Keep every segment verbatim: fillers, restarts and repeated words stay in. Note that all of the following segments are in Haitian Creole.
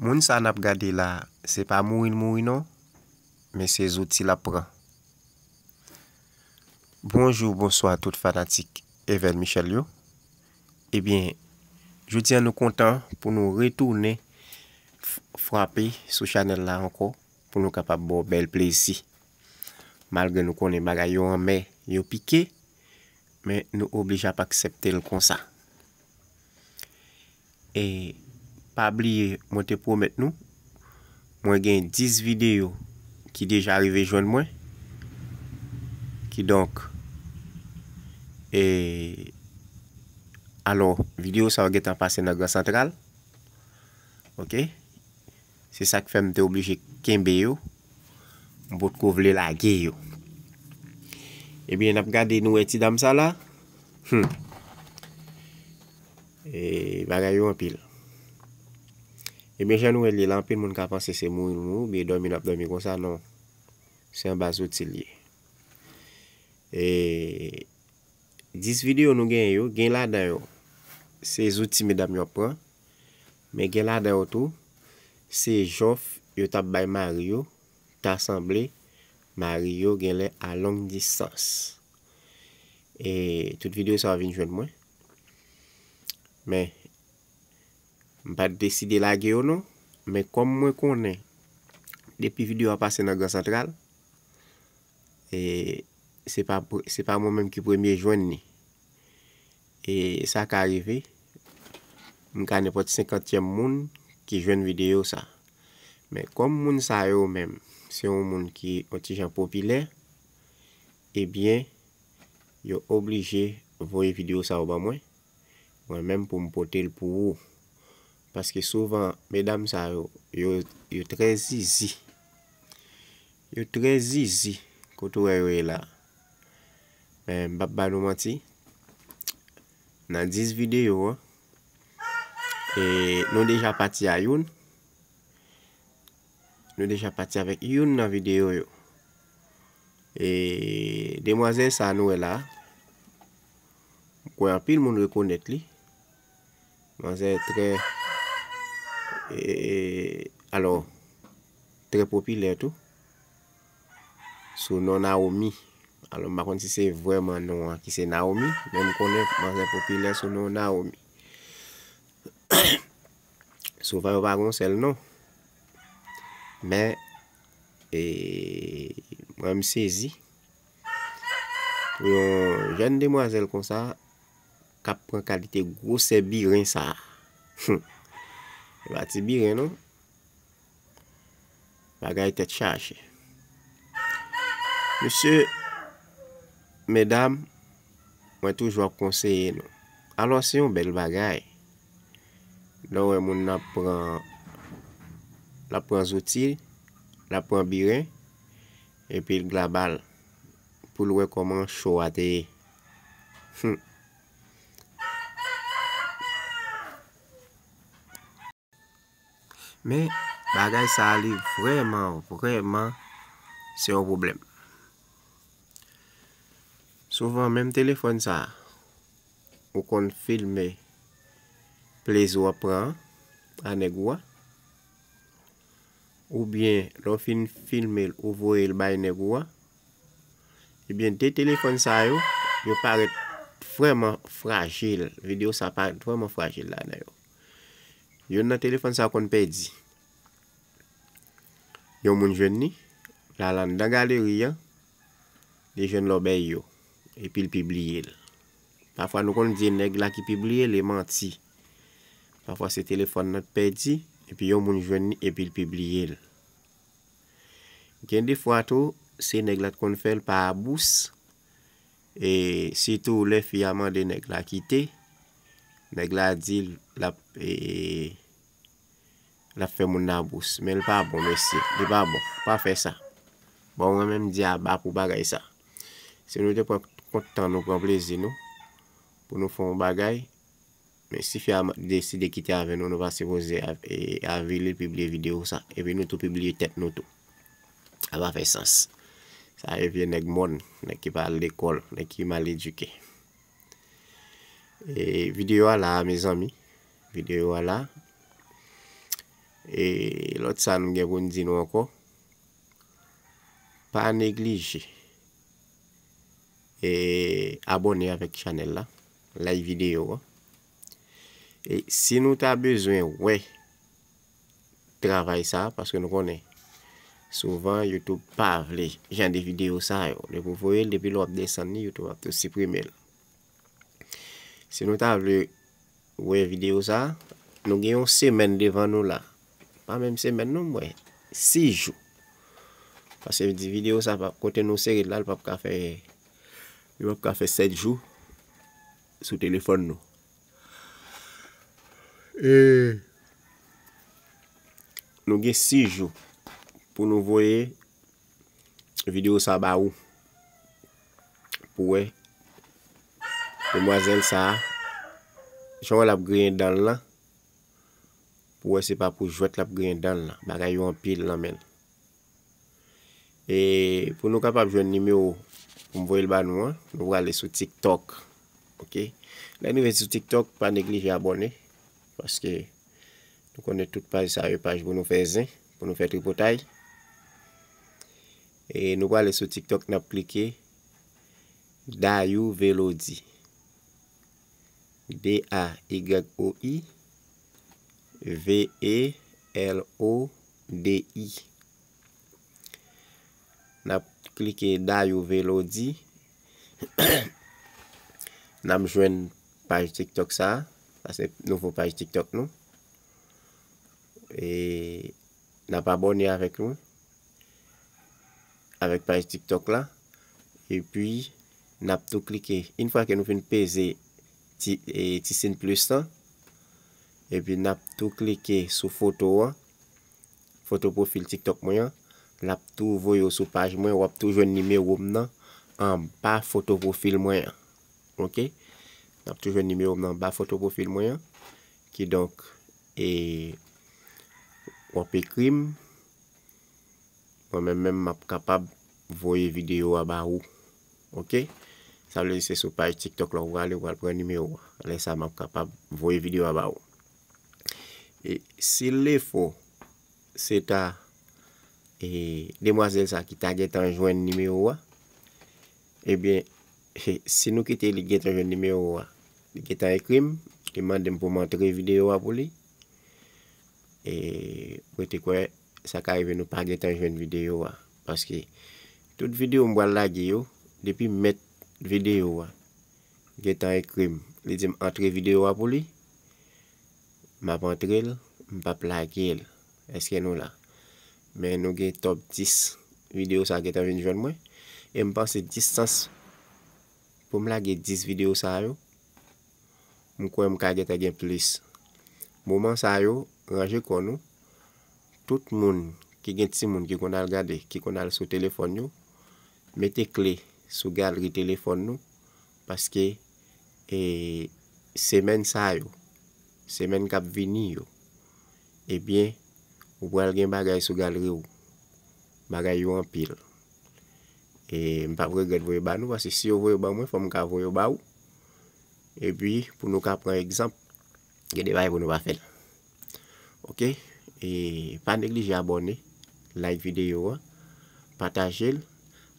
Moun sa n ap gade la, se pa mouri l mouri non, men se zouti l ap pran. Bonjou, bonswa tout fanatik Evel Michel yo. Ebyen, jodi a nou kontan pou nou retounen f-, frape sou chanèl la ankò, pou nou kapab ba w bèl plezi. Malgre nou konnen bagay yo anmè, yo pike, men nou oblije ap aksepte l konsa. E pa bliye, mwen te pwomèt nou, mwen gen dis videyo ki deja rive jwenn mwen. Kidonk, e, alò, videyo sa yo gentan pase nan Gran Santral. Oke? Se sa k fè m te oblije kenbe yo. M potko vle lage yo. Ebyen, n ap gade, nou wè ti dam sa la. Hmm. E, bagay yo anpil. Ebyen, jan nou wè l ye la, anpil moun ka panse se mouri l mouri, oubyen dòmi l ap dòmi konsa, non. Se anba zouti l ye. E, dis videyo nou genyen yo, gen ladan yo, se zouti medam yo ap pran, men gen ladan yo tou, se jòf yo t ap bay mari yo, ta sanble mari yo genlè a long distans. E tout videyo sa yo vin jwenn mwen. Men, m pa t deside lage yo non, men kòm mwen konnen, depi videyo a pase nan Gran Santral, e se pa pre-, se pa mwen menm ki premye jwenn li. E sa ka rive, m ka nenpòt senkantyèm moun ki jwenn videyo sa. Men kòm moun sa yo menm, se yon moun ki yon ti jan popilè, ebyen, yo oblije voye videyo sa yo ban mwen, mwen menm pou m pote l pou ou. Paske souvan, medam sa yo, yo, yo trè zizi. Yo trè zizi, kote w wè yo ye la. Men, m p ap ba nou manti. Nan dis videyo an, e, nou deja pati a youn. Nou deja pati avèk youn nan videyo yo. E demwazèl sa nou wè la, m kwè anpil moun rekonèt li. Manzè trè, e, alò, trè popilè tou. Sou non Naomi. Alò, m pa konn si se vrèman non an ki se Naomi, men m konnen manzè popilè sou non Naomi. Souvan yo pa gon sèl non. Men, e, mwen m sezi pou yon jèn demwazèl konsa k ap pran kalite gwosè biren sa. Hum. E pa ti biren non. Bagay tèt chaje. Mesye, medam, mwen toujou ap konseye nou. Alò, se yon bèl bagay. Lè w wè moun nan ap pran, l ap pran zouti, l ap pran biren, epi l glaba l, pou l wè kòman cho a te ye. Hum. Men, bagay sa a, li vrèman, vrèman, se yon pwoblèm. Souvan, menm telefòn sa a, ou konn filme plezi w ap pran an a nèg ou a, oubyen, lè w fin filme l, ou voye l bay nèg ou a, ebyen, de telefòn sa yo, yo parèt vrèman frajil. Videyo sa parèt vrèman frajil ladan yo. Youn nan telefòn sa konn pèdi. Yon moun jwenn li, l al anndan galeri an, li jwenn lòbèy yo, epi l pibliye l. Pafwa nou konn di e nèg la ki pibliye l, e manti. Pafwa se telefòn nan t pèdi, epi yon moun jwenn li, epi l pibliye l. Gen de fwa tou, se nèg la t konn fè l pa abous, e sitou lè fi a mande nèg la kite, nèg la di l ap, e, l ap fè moun nan abous. Men l pa bon, mesye. Li pa bon. Pa fè sa. Bon, mwen menm di aba pou bagay sa. Si nou te pran kont tan nou, pran plezi nou, pou nou fè yon bagay, men si fi a deside kite avè nou, nou pa sipoze av-, e, avili l, pibliye videyo sa. Epi nou tou pibliye tèt nou tou. Sa pa fè sans. Sa e vye nèg mòn, nèg ki pa al lekòl, nèg ki mal edike. E videyo a la, mezanmi. Videyo a la. E E lòt sa nou gen pou n di nou ankò, pa neglije e abòne avèk chanèl la, like videyo a. E si nou ta bezwen wè travay sa, paske nou konnen souvan YouTube pa vle jan de videyo sa yo. Depi w voye l, depi lè w ap desann li, YouTube ap tou siprime l. Si nou ta vle wè videyo sa, nou gen yon semèn devan nou la. Pa menm semèn non, m wè sis jou. Paske di videyo sa, pa, kote nou sere l la, l p ap ka fè, li p ap ka fè sèt jou sou telefòn nou. E nou gen sis jou pou nou voye videyo sa ba ou. Pou wè demwazèl sa a, jan w wè l ap griyen dan l lan, pou wè se pa pou jwèt l ap griyen dan l lan. Bagay yo anpil nan men l. E pou nou kapab jwenn nimewo pou m voye l ba nou an, nou prale sou TikTok. Oke? Lè n rive sou TikTok, pa neglije abòne, paske nou konnen tout paj sa yo, paj pou nou fè zen, pou nou fè tripotay. E nou prale sou TikTok, n ap klike Dayou Velody. D A Y O U V E L O D Y. N ap klike Dayou Velody. N ap jwenn paj TikTok sa a. Sa se nouvo paj TikTok nou. E n ap abòne avèk nou, avèk paj TikTok la. Epi, n ap tou klike, yon fwa ke nou fin peze ti, e, ti siy plis lan, epi n ap tou klike sou foto an, foto pwofil TikTok mwen an, l ap tou voye w sou paj mwen, w ap tou jwenn nimewo m nan anba foto pwofil mwen an. Oke? N ap tou jwenn nimewo m nan anba foto pwofil mwen an. Kidonk, e, w ap ekri m, mwen menm menm m ap kapab voye videyo a ba ou. Oke? Sa vle di se sou paj TikTok la ou prale, ou pral pran nimewo a. Lè sa a m ap kapab voye videyo a ba ou. E si l defo se ta, e, demwazèl sa ki ta gentan jwenn nimewo a, ebyen, si nou kite li gentan jwenn nimewo a, li gentan ekri m, li mande m pou m antre videyo a pou li. E, mwen te kwè sa ka rive nou pa gentan jwenn videyo a. Paske tout videyo m pral lage yo, depi mèt videyo a gentan ekri m, li di m antre videyo a pou li, m ap antre l, m p ap lage l. Èske nou la? Men nou gen top dis videyo sa gentan vin jwenn mwen. E m panse distans pou m lage dis videyo sa yo, m kwè m ka gentan gen plis. Moman sa yo, ranje kò nou. Tout moun ki gen timoun ki konn al gade, ki konn al sou telefòn yo, mete kle sou galri telefòn nou, paske, e, semèn sa yo, semèn k ap vini yo, ebyen, ou pral gen bagay sou galri w. Bagay yo anpil. E m p ap regrèt voye ba nou, paske si yo voye ban mwen, fò m ka voye yo ba ou. Epi, pou nou ka pran egzanp, gen de bagay pou nou pa fè l. Oke? E pa neglije abòne, like videyo a, pataje l,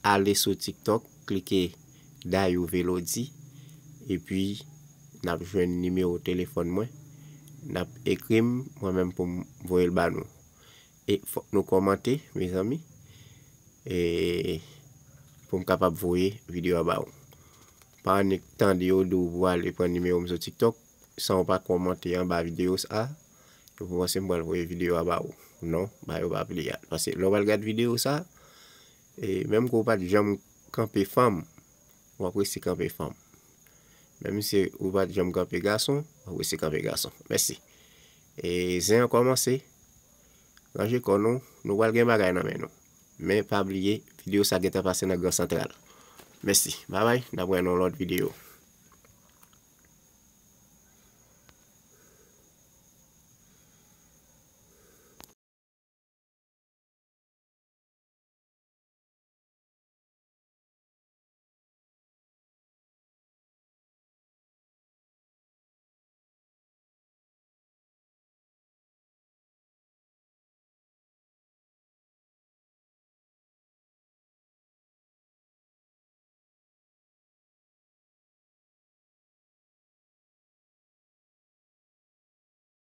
ale sou TikTok, klike Dayou Velody, epi n ap jwenn nimewo telefòn mwen, n ap ekri m, mwen menm pou m voye l ba nou. E fòk nou kòmante, mezanmi, e pou m kapab voye videyo a ba ou. Pa annik tande yo di w pou ale pran nimewo m sou TikTok, san w pa kòmante anba videyo sa a, epi w panse m pral voye videyo a ba ou. Non, ba yo pa pli a. Paske lè w pral gad videyo sa a, e menm ke w pa t janm kanpe fanm, w ap resi kanpe fanm. Menm si ou pa t janm kanpe gason, w ap resi kanpe gason. Mèsi. E zen an kòmanse. Ranje kò nou, nou pral gen bagay nan men nou. Men pa bliye, videyo sa gentan pase nan Gran Santral. Mèsi. Babay, n ap wè nan yon lòt videyo.